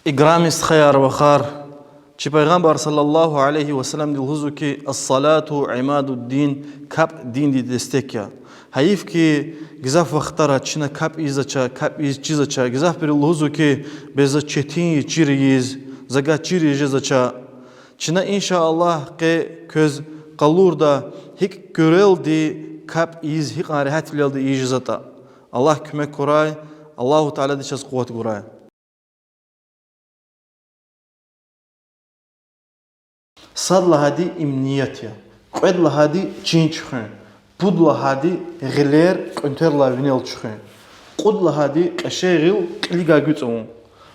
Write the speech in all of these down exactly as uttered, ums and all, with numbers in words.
Играми стхаяр-вахар, чи Пайгъамбар صلى الله عليه وسلمди лугьузва ки, الصلاة عماد الدين, капӀ диндин дестек я. Гьайиф ки, гзаф вахтара чна капӀ ийизвач, капӀ ийиз чизвач, гзафбуру лугьузва ки, бес заз четин я чир ийиз, за гьа чир ийиз жезвач. Чна, إن شاء الله, къе квез къалурда, гьикӀ куьрелди капӀ ийиз, гьикьван регьятвилелди ийиз жезватӀа. Аллагь куьмек гурай, Аллагьу Таалади чаз къуват гурай. Сад лагьайди им ният я, кьвед лагьайди чин чуьхуьн, пуд лагьайди гъилер кьуьнтерлай винел чуьхуьн, кьуд лагьайди кьеже гъил кьилигай гуьцӀ авун,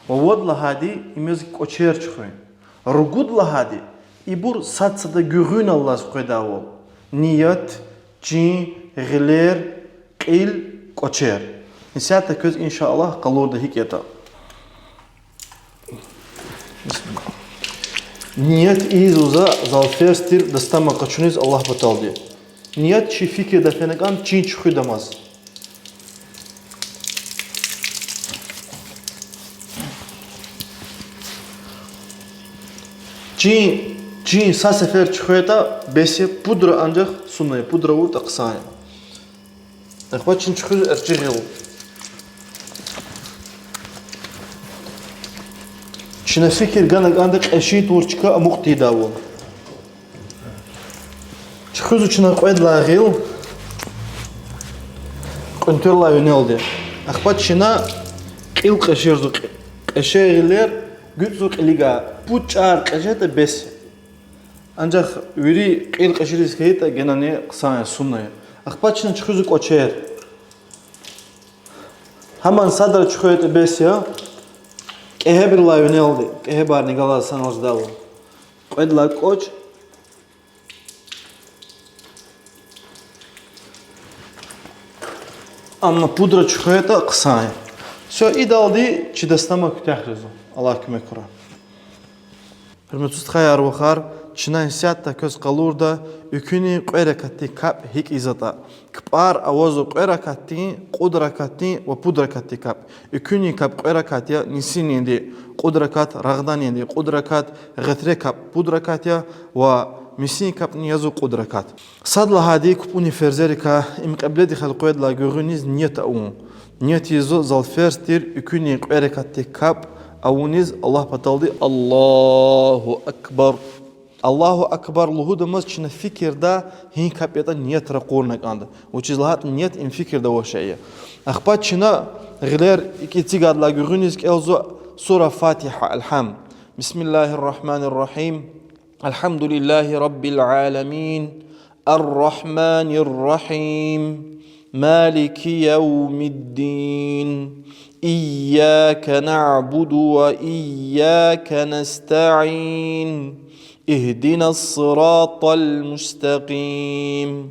ва вад лагьайди им яз кӀвачер чуьхуьн, ругуд лагьайди ибур сад-сада гуьгъуьналлаз къведайвал: ният, чин, гъилер, кьил, кӀвачер. Исятда квез, إن شاء الله, къалурда гьикӀ ятӀа. Ният ийиз лугьузва зал ферз тир дастамаз къачуниз Аллагь паталди. Ният чи фикирда фена кӀанда чин чуьхуьдамаз. Чин, чин са сефер чуьхуьйтӀа бес я, пудра анжах сунна я, пудра авуртӀа хъсан я. Ахпа чин чуьхуьз эрчӀи гъил. Чна фикир гана кӀанда кьеши тавур чка амукь тийидайвал. Чуьхуьзва чна кьвед лагьай гъил кьуьнтерлай винелди. Ахпа чна кьил кьежерзава, кь-, кьеже гъилер гуьцӀзава кьилигай, пуд чӀар кьежетӀа бес я. Анжах вири кьил кьежериз хьайитӀа генани хъсан я, сунна я. Ахпа чна чуьхуьзва кӀвачер. Гьамни садра чуьхуьйтӀа бес я, кьегьебрилай винелди, кьегьебарни галаз санал жедайвал. Кьвед лагьай кӀвач. Амма пудра чуьхуьйтӀа хъсан я. Всё, идалди чи дастамаз куьтягь жезва, Аллагь куьмек гурай. Гьуьрметлу стхаяр-вахар, чна исятда квез къалурда, экуьнин кьве ракатдин капӀ гьикӀ ийизватӀа. КапӀар авазва кьве ракатдин, кьуд ракатдин ва пуд ракатдин капӀ. Экуьнин капӀ кьве ракат я, нисининди кьуд ракат, рагъданинди кьуд ракат, гъетре капӀ пуд ракат я ва месин капӀни язва кьуд ракат. Сад лагьайди капӀунин ферзерикай: им кьибледихъ элкъведайдалай гуьгъуьниз ният авун. Ният ийизва зал ферз тир экуьнин кьве ракатдин капӀ авуниз Аллагь паталди: الله أكبر. الله أكبر лугьудамаз чна фикирда гьи капӀ ятӀа ният ракъурна кӀанда. Вучиз лагьайтӀа ният им фикирда авай шей я. Ахпа чна гъилер икӀ эцигайдалай гуьгъуьниз кӀелзава сура Фатигьа, Алгьам. بسم الله الرحمن الرحيم. الحمد لله رب العالمين. الرحمن الرحيم. مالك يوم الدين. إياك نعبد وإياك نستعين. اهدنا الصراط المستقيم.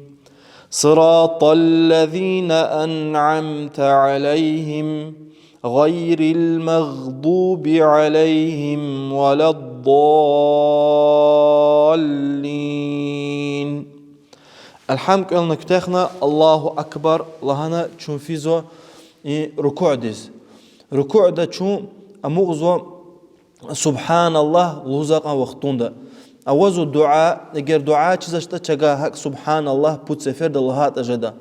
صراط الذين أنعمت عليهم غير المغضوب عليهم ولا الضالين. Алгьам кӀелна куьтягьна, الله أكبر лагьана чун физва и рукуъдиз. Рукуъда чун амукьзава سبحان الله лугьузвай кьван вахтунда. Авазва дуьа, эгер дуьа чизвачтӀа чавай гьакӀ سبحان الله пуд сеферда лагьайтӀа жеда.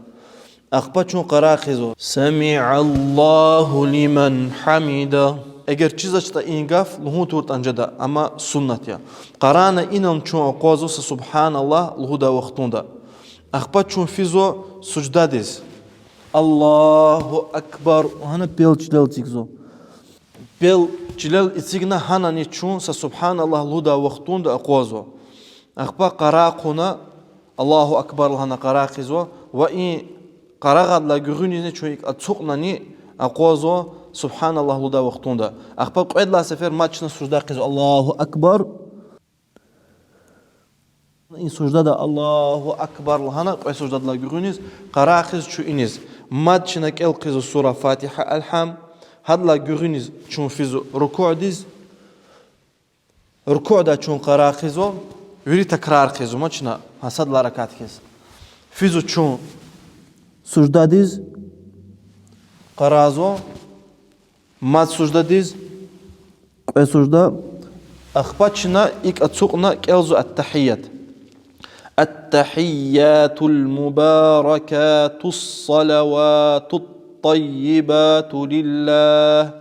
Ахпа чун къарагъ хъийизва سمع الله لمن حمده. Эгер чизвачтӀа и гаф, лугьун тавуртӀани жеда, амма суннат я. Къарагъна инал чун акъвазва са سبحان الله лугьудай вахтунда. Ахпа чун физва суждадиз. الله أكبر лагьана пел чилел эцигзава. Пел чилел эцигна гьанани чун са سبحان الله лугьудай вахтунда акъвазва. Ахпа къарагъ хъувуна, الله أكبر лагьана къарагъ хъийизва, ва и къарагъайдалай гуьгъуьнизни чун икӀ ацукьнани акъвазва سبحان الله лугьудай вахтунда. Ахпа кьвед лагьай сефер мад чна сужда хъийизва الله أكبر. И суждада الله أكبر лагьана, кьве суждадалай гуьгъуьниз, къарагъ хъийизва чун иниз. Мад чна кӀел хъийизва сура Фатигьа, Алгьам. Гьадалай гуьгъуьниз чун физва рукуъдиз. Рукуъда чун къарагъ хъийизва, вири такрар хъийизва ма чна, гьа сад лагьай ракат хьиз. Физва чун суждадиз, къарагъзава, мад суждадиз, Кьве сужда. Ахпа чна икӀ ацукьна кӀелзава аттахият. التحيات المباركات الصلوات الطيبات لله.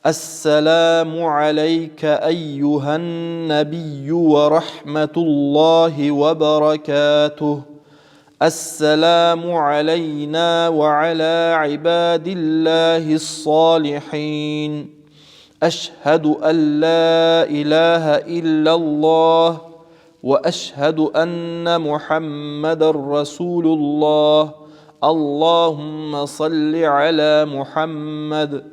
السلام عليك أيها النبي ورحمة الله وبركاته. السلام علينا وعلى عباد الله الصالحين. أشهد أن لا إله إلا الله وأشهد أن محمدا رسول الله. اللهم صل على محمد.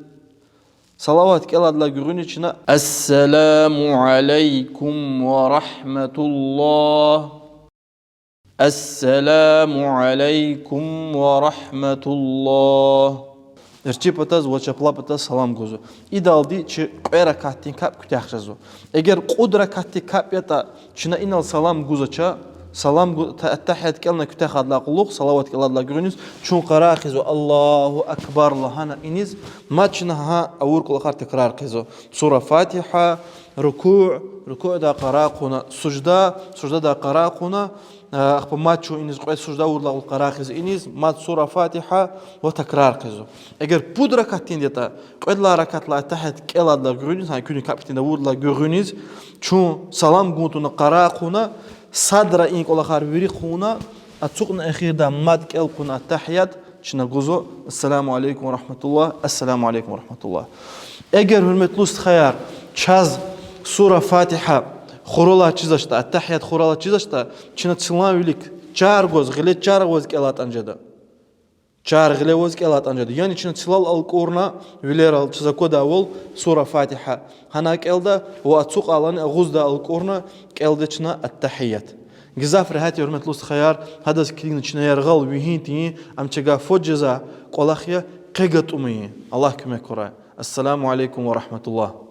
Салават кӀеладла гуьгъуьниз чна: السلام عليكم ورحمة الله. السلام عليكم ورحمة الله. ЭрчӀи патаз ва чапла патаз салам гузва. Идалди чи кьве ракатдин капӀ куьтягь жезва. Эгер кьуд ракатдин капӀ ятӀа, чна инал салам гузвач, салам гу-, та-, аттахият кӀелна куьтягьайдалай кьулухъ, салават кӀеладла гуьгъуьниз, чун къарагъ хъийизва: الله أكبر лагьана иниз, мад чна гьа авур кӀвалахар такрар хъийизва. Сура Фатигьа, рукуъ, рукуъдай къарагъ хъувуна, сужда, суждадай къарагъ хъувуна, а, ахпа мад чун иниз кьвед сужда авурдалай кьулухъ къарагъ хъийизва иниз, мад сура Фатигьа ва такрар хъийизва. Эгер пуд ракатдин ятӀа, кьвед лагьай ракатдилай аттахият кӀеладла гуьгъуьниз, гьа куьнин капӀ тинда авурдалай гуьгъуьниз, чун салам гун тавуна къарагъ хъувуна, садра и кӀвалахар вири хъувуна, ацукьна эхирда мад кӀел хъувуна аттахият, чна гузва: السلام عليكم ورحمة الله, السلام عليكم ورحمة الله. Эгер, гьуьрметлу стхаяр, чаз сура Фатигьа хуралай чизвачтӀа, аттахият хуралай чизвачтӀа, чна цлан вилик чар гваз, гъиле чар гваз кӀелайтӀани жеда. Чар гъиле гваз кӀелайтӀани жеда. Яни чна цлал алкӀурна, вилерал чаз аквадайвал, сура Фатигьа гьана кӀелда, ва ацукьайлани агъуздай алкӀурна кӀелда чна аттахият. Гзаф регьят я, гьуьрметлу стхаяр, гьадаз килигна чна яргъал вегьин тийин, ам чавай фад жезвай кӀвалах я, къе гатӀумайин. Аллагь куьмек хьурай. السلام عليكم ورحمة الله.